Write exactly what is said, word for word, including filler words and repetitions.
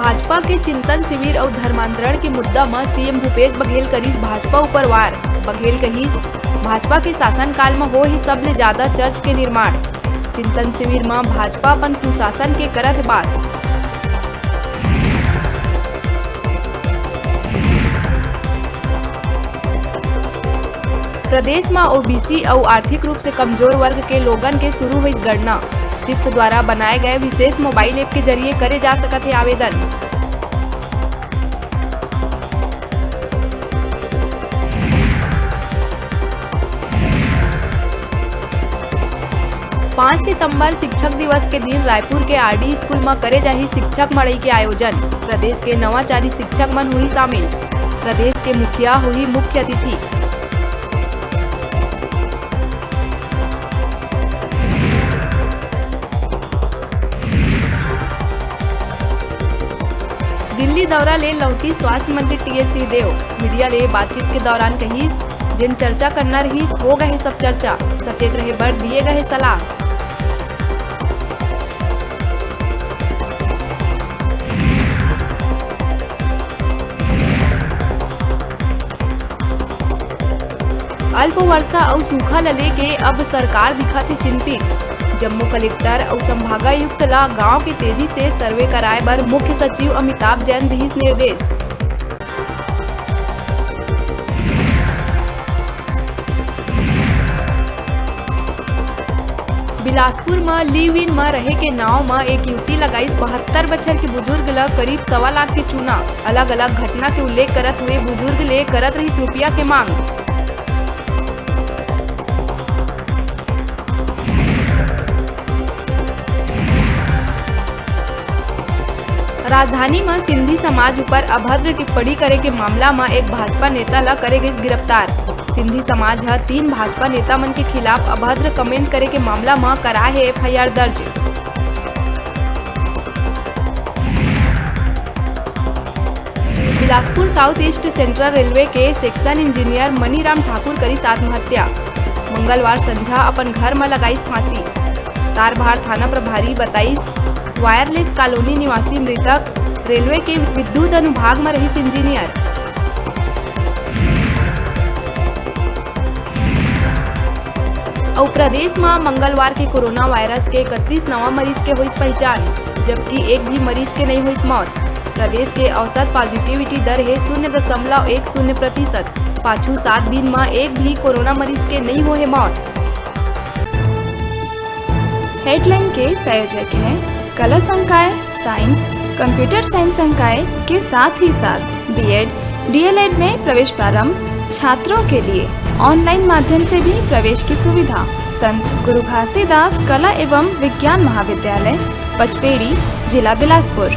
भाजपा के चिंतन शिविर अउ धर्मांतरण के मुद्दा म सीएम भूपेश बघेल करिस भाजपा ऊपर वार। बघेल कहिस, भाजपा के शासनकाल म होहे सबले ज्यादा चर्च के निर्माण। चिंतन शिविर म भाजपा अपन कुशासन के करत हे बात। प्रदेश म ओबीसी अउ आर्थिक रूप से कमजोर वर्ग के लोगन के शुरू होइस गणना। चिप्स द्वारा बनाए गए विशेष मोबाइल ऐप के जरिए करे जा सकत हे आवेदन। पाँच सितंबर शिक्षक दिवस के दिन रायपुर के आरडी स्कूल म करे जाही शिक्षक मड़ई के आयोजन। प्रदेश के नवाचारी शिक्षक मन होही शामिल। प्रदेश के मुखिया होही मुख्य अतिथि। दिल्ली दौरा ले लौटी स्वास्थ्य मंत्री टीएस सिंहदेव। मीडिया ले बातचीत के दौरान कहिस, जेन चर्चा करना रहिस, हो गए सब चर्चा, सचेत रहे बर दिए गए सलाह। अल्प वर्षा अउ सूखा ल लेके अब सरकार दिखत हे चिंतित। जम्मो कलेक्टर अउ संभागायुक्त ल गांव के तेजी से सर्वे कराए बर मुख्य सचिव अमिताभ जैन दिहिस निर्देश। बिलासपुर म लिव इन म रहे के नांव म एक युवती लगाइस बहत्तर बछर के बुजुर्ग ल करीब सवा लाख के चूना। अलग-अलग घटना के उल्लेख करत हुए बुजुर्ग ले करत रहिस रुपया के मांग। राजधानी म सिंधी समाज ऊपर अभद्र टिप्पणी करे के मामला म एक भाजपा नेता ल करे गइस गिरफ्तार। सिंधी समाज ह तीन भाजपा नेता मन के खिलाफ अभद्र कमेंट करे के मामला म कराए हे एफआईआर दर्ज। Bilaspur south east central railway के सेक्शन इंजीनियर मनीराम ठाकुर करिस आत्महत्या। मंगलवार संझा अपन घर म लगाइस फांसी। तारभार थाना प्रभारी बताइस, वायरलेस कॉलोनी निवासी मृतक रेलवे के विद्युत अनुभाग म रहिस इंजीनियर। अउ प्रदेश म मंगलवार के कोरोना वायरस के इकतीस नवा मरीज के होइस पहचान, जबकि एक भी मरीज के नइ होइस मौत। प्रदेश के औसत पॉजिटिविटी दर हे शून्य दशमलव एक शून्य प्रतिशत। पाछू सात दिन म एक भी कोरोना मरीज के नइ होहे मौत। हेडलाइन के प्रायोजक हैं कला संकाय, साइंस, कंप्यूटर साइंस संकाय के साथ ही साथ बीएड, डीएलएड में प्रवेश प्रारंभ, छात्रों के लिए ऑनलाइन माध्यम से भी प्रवेश की सुविधा। संत गुरु घासीदास कला एवं विज्ञान महाविद्यालय, पचपेड़ी, जिला बिलासपुर।